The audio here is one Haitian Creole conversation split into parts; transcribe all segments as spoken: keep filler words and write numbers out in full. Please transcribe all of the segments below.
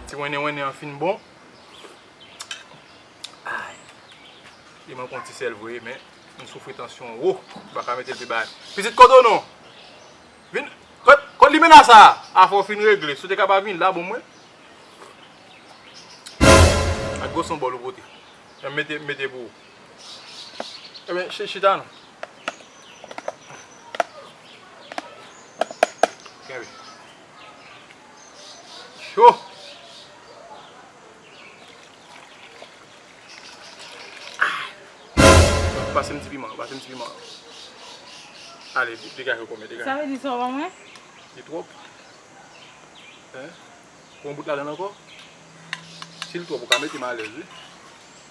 Ti wennen wennen an fin bon. Ay. Li manke yon ti sèl vre, men m soufri tansyon wo. M pa ka mete l pi ba. Pitit, kote w non? Vin, kot, kot limena sa? Afè w fin regle. Si w te ka pa vin la, bon mwen. Ak gwo son bòl ou pote. M mete, mete pou ou. Ebyen, chi-, chita non. Kenbe. Cho! Pase m ti piman, pase m ti piman. Ale, de-, degaje w konbyen, degaje. Sa vle di sa w ban mwen? Li twòp. Hein? Pran bout ladan l ankò. Si l twòp, ou ka mete m alèz, wi.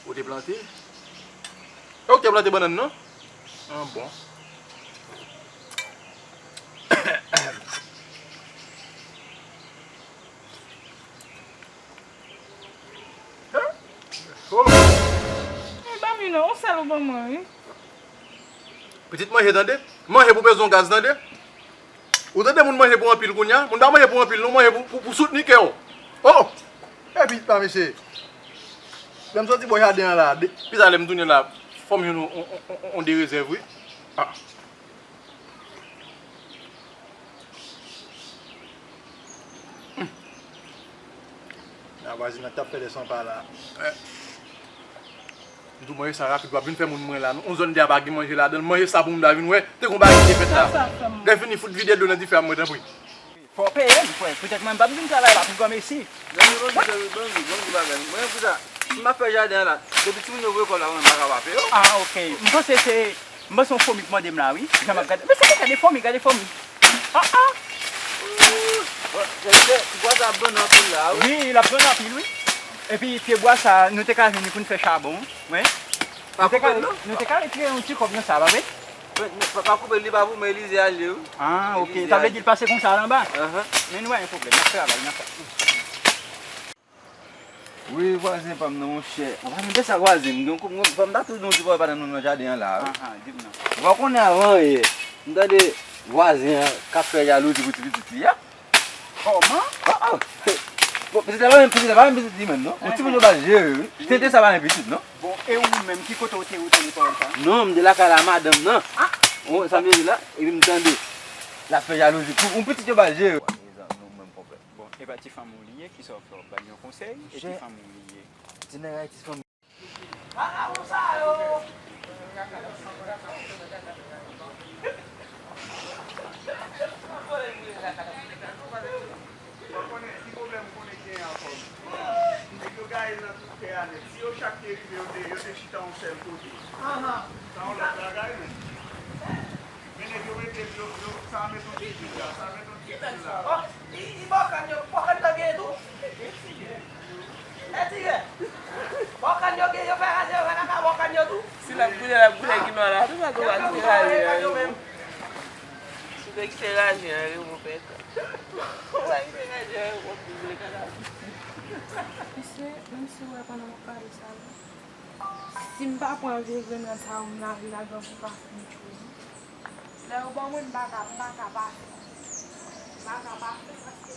Ou te plante? E ou te plante bannann nan? Ah, bon. Hein? Oh! E, ba m youn non, yon sèl ou ban mwen, wi. Pitit, manje tande. Manje pou peze yon gaz tande. Ou tande moun manje pou anpil kounye a? Moun pa manje pou anpil non, manje pou, pou, pou soutni kè w. Oh! Epi pa mesye. Lè m soti bò jaden an la, de- Pita lè m tounen la, fò m jwenn yon, yon, yon, yon de rezèv wi. Ah. Hmm. La vwazin nan t ap fè lè san pa la. Eh. M tou manje sa rapid, w ap vin fè moun mwen la. On zòn de a pa gen manje ladan l. Manje sa pou moun ta vin wè. Te gon bagay ki te fèt la. Sa, sa fè m. Lè fini, fout vide dlo nan dife a, mwen tanpri. Fò w peye m, frè. Poutèt mwen, m p ap vin travay la pou granmesi. Ban m di, ban m di, ban m di bagay. Mwen, pou sa, si m ap fè jaden an la, depi timoun yo voye kòb la, mwen, m pa ka pa peye yo. Ah, ok. M panse se, m panse yon fomi k mande m la, wi. Jan m ap gade. Men se gade fomi, gade fomi. Ah, ah. Bon, se, se, bwa sa ap donnen anpil la, wi. Wi, l ap donnen anpil, wi. Epi, pye bwa sa, nou te ka jwenn li pou n fè chabon, wi. Pa koupe l, non? Nou te ka retire yon ti kòb nan sa, pa vre? Men, men, pa, pa koupe l, li pa pou mwen, Elize al ye, wi. Ah, ok. Elize al ye. Sa vle di l pase konsa al anba? Ahan. Men nou pa gen pwoblèm, n ap travay, n ap fè. Wi, vwazen pa m nan, monchè. Anpasan de sa, vwazen, m gen yon koup, m, fò m ta tou di yon ti pawòl pandan nou nan jaden an la, wi. Ahan, di m non. Ou pa konnen avan yè, m tande vwazen an k ap fè jalouzi pou ti pitit li a. Kòman? Ah, ah. Bon, pitit la pa menm, pitit la pa menm pitit li menm, non. Yon timoun yo ba jere, wi. Tenten sa pa menm pitit, non. Bon, e ou menm, ki kote ou te, ou tande pawòl sa? Non, m te lakay la, madanm nan. Ah! Bon, sa m te di la, epi m tande l ap fè jalouzi pou yon pitit yo ba jere. Bon, e pa ti fanm ou li ye, kisa w fè? W ba l yon konsèy, e ti fanm ou li ye. Ti nèg Ayiti fanm. Vakabon sa yo! Ou konnen ki pwoblèm ou konnen genyen ankò menm? Nèg yo gaye l nan tout tè a nèt. Si yo chak te rive, yo te, yo te chita yon sèl kote. Sa yon lòt bagay menm. Men nèg yo mete l, yo, yo, sa mete yon ti fil la, sa mete yon ti fil la. Bon, i, i bòkàn yo, bòkàn yo genyen tou? Etire. Bòkàn yo gen, yo fè raje, yo fè kaka bòkàn yo tou. Si l ap boule, l ap boule ki nwa la tou, pa tou pa kite raje a yo. Si w te kite raje a yo, monpè. Ou pa kite raje a yo, w ap boule kaka. Mesye, menm si w wè pandan m ap pale sa la, si m pa pran vye grenn rad sa yo, m lave l a granpou pa fè m tchou. Lè yo ban mwen, m pa ka, m pa ka pa fè. M pa ka pa fè paske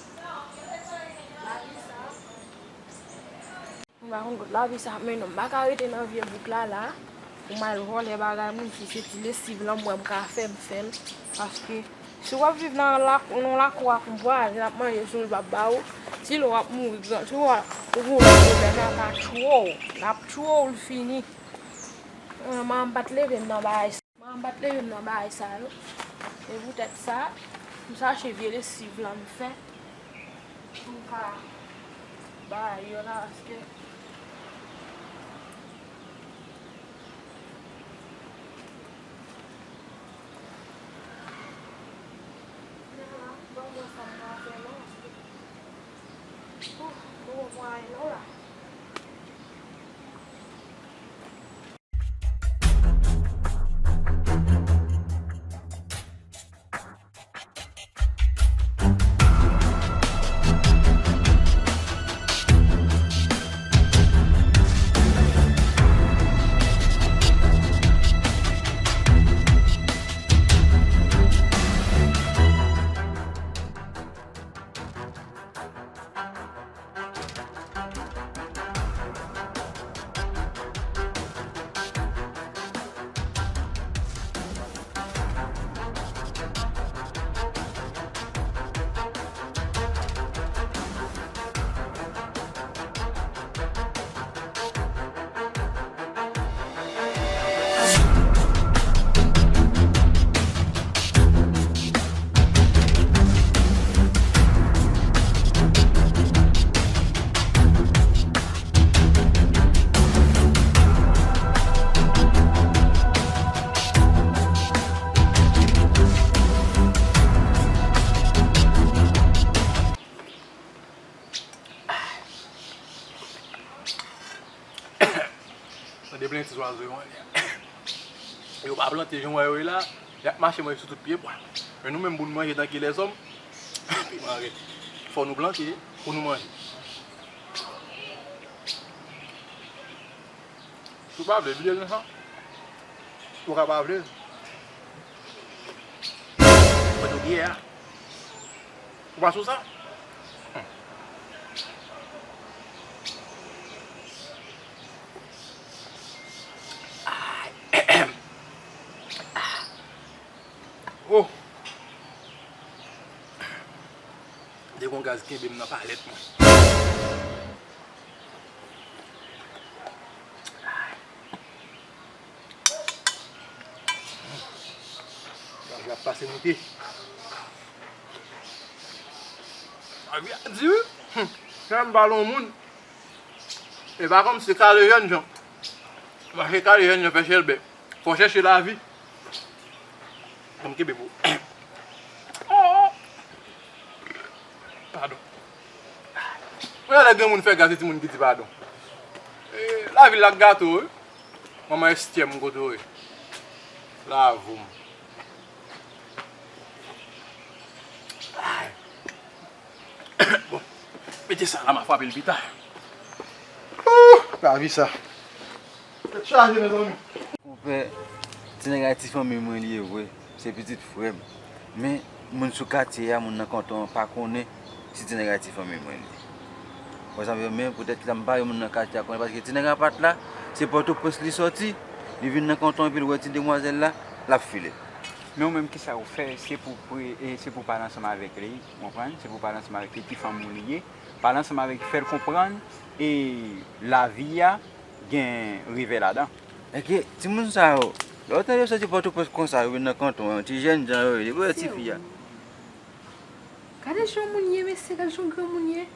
lavi sa. M pa konn kot lavi sa ap mennen m. M pa ka rete nan vye bouk la, la, pou m al vòlè bagay moun. Si se ti lesiv lan m wè m ka fè, m fè l. Paske si w ap viv nan lakou, nan lakou ak yon vwazen ap manje sou l, l p ap ba ou, si lè w ap mouri, si w ap, ou gen yon lòt pwoblèm, l ap tchwe w. L ap tchwe w, l fini. Mwen, m pa t leve m nan bagay sa. Mwen, m pa t leve m nan bagay sa yo. E poutèt sa, m chache vye lesiv lan m fè pou m ka bay yo la, paske. Nana, ban m wè sa. Plen ti zwazo yo anlè. Yo pa plante jan w wè yo ye la, y ap mache manje sou tout pye bwa. Men nou menm pou n manje tankou lèzòm, piman rèd. Fò nou plante pou nou manje. Si w pa vle, vide l nan sa. Ou ka pa vle l. Mwen tou byen a. Ou pa sou sa? Oh! Degon gaz kenbe m nan palèt mwen. Gaz la pase moute. Lavi a di wi. Hum. Kè m pa lon moun. E pa kòmsi kale jèn jan. Mache kale jèn jan fè chèlbè. Fò chèche lavi. Bon, kenbe pou. Oh! Padon. Mwen lè granmoun fè gaz, se timoun ki di padon. E, lavi l ak gato, wi. Manman Estyè m kote w ye. Lave w. Ay. Bon, mete sa la, m a frape l pita. Ooh, lavi sa. Tèt chaje, mezanmi. Konpè, ti nèg la ti fanmi mwen li ye vre. Se pitit frè m. Men, moun sou katye a, moun nan kanton an pa konnen si ti nèg la ti fanmi mwen li ye. Wè sa m vle di, men poutèt ki sa m pa vle moun nan katye a konnen, paske ti nèg la pa t la, se Pòtoprens li sòti, li vin nan kanton epi l wè ti demwazèl la, l ap file. Men ou menm, kisa ou fè? Se pou pre-, e se pou pale ansanm avèk li, ou konprann? Se pou pale ansanm avèk li, ki fanmi w li ye. Pale ansanm avèk li, fè l konprann, e lavi a gen revè ladan. Èske timoun sa yo, lè w tande yo soti Pòtoprens konsa, yo vin nan kanton an, ti jèn jan yo ye, depi w wè tifi a. Gade jan moun ye, mesye, gade jan granmoun ye.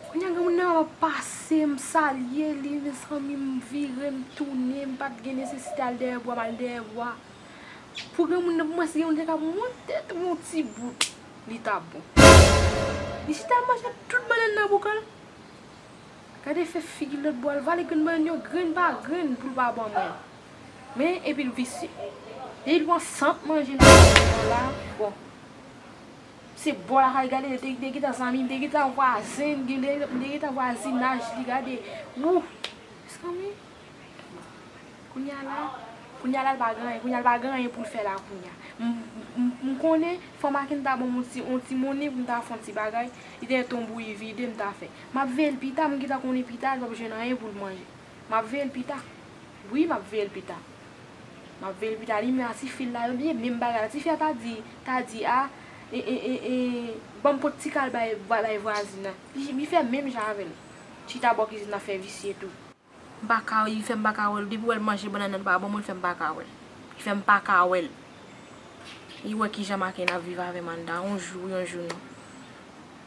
Kounye a, granmoun nan ap pase, m salye li, mezanmi, m vire, m tounen, m pa t gen nesesite al dèyè bwa, m al dèyè bwa. Pou granmoun nan, pou mwen, si granmoun te ka ban mwen tèt yon ti bout, li ta bon. Li chita manje tout bannann nan boukan l. Gade fè figi lòt bò, l vale grenn bannann yo grenn pa grenn pou l pa ban mwen. Men, epi l visye. Depi l pran sant manje nan bannann nan la, bon. Se bò lakay, gade, te, te gentan zanmi, te gentan vwazen, te, te gentan vwazinaj li, gade. Wouh! Mezanmi. Kounye a la, kounye a la, l pa gen anyen, kounye a l pa gen anyen pou l fè la kounye a. M, m, m, m konnen, fò Makenn ta ban m yon ti, yon ti monnen pou m ta fè yon ti bagay, li te yon bouyi vide m ta fè. M ap veye l pita, m gentan konnen pita, l p ap jwenn anyen pou l manje. M ap veye l pita. Wi, m ap veye l pita. M ap veye l pita, li menm a ti fi l la, yo byen, menm bagay la. Ti fi a ta di, ta di, a, e, e, e, e, ban m pot ti kal bay, bay, bay vwazin nan. Li, li fè menm jan avè l. Chita bò kizin nan fè visye tou. M pa ka, li fè m pa ka wè l. Depi w wè l manje bannann nan, li pa ban mwen, li fè m pa ka wè l. Li fè m pa ka wè l. Li wè kijan Makenn ap viv avè m anndan. Yon jou wi, yon jou non.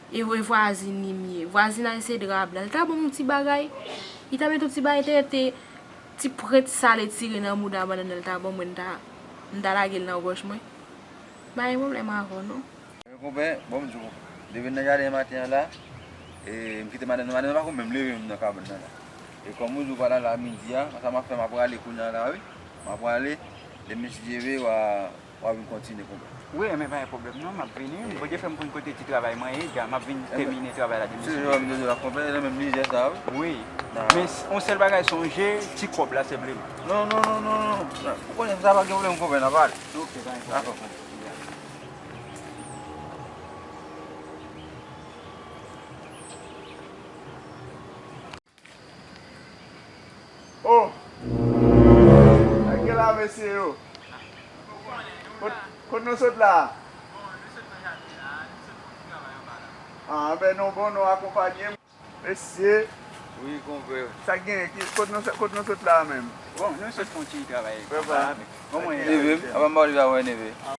E vwazin li m ye. Vwazinaj se drab la. Li ta ban m yon ti bagay. Li ta mete yon ti bagay, te, te, ti prent sal etire nan mouda bannann nan, li ta ban mwen, m ta, m ta lage l nan wòch mwen. M pa gen pwoblèm avè w non. Men konpè, bon, m di w, leve nan jaden maten an la, e m kite madanm nan, madanm nan pako menm leve menm nan kabann nan la. E kòm ou di w pral la midi a, sa m ap fè, m ap prale kounye a la, wi. M ap prale, demen si Dye ve, w a, w a vin kontinye konpè. Wi, men pa gen pwoblèm non, m ap vini. Bondye fè m konn kote ti travay mwen ye, dja m ap vin tèmine travay la demen si Dye ve. Se jan m di w la, konpè, nan menm lizè sa, wi. Wi, men s-, yon sèl bagay, sonje ti kòb la senpleman. Non, non, non, non, non. Ou konnen sa pa gen pwoblèm, konpè, n a pale. Ok, pa gen pwoblèm. Dakò, konpè. Oh! Sa k gen la, mesye yo? Kot, kot nou sot la? Ah, ben, nou bon, nou akonpanye m. Mesye. Wi, konpè. Sa k gen? Ki, kot nou, kot nou sot la menm? Bon, nou sot fè yon ti travay. Frè pa. Bon, mwen. Neve m, apa m pa rive avè neve.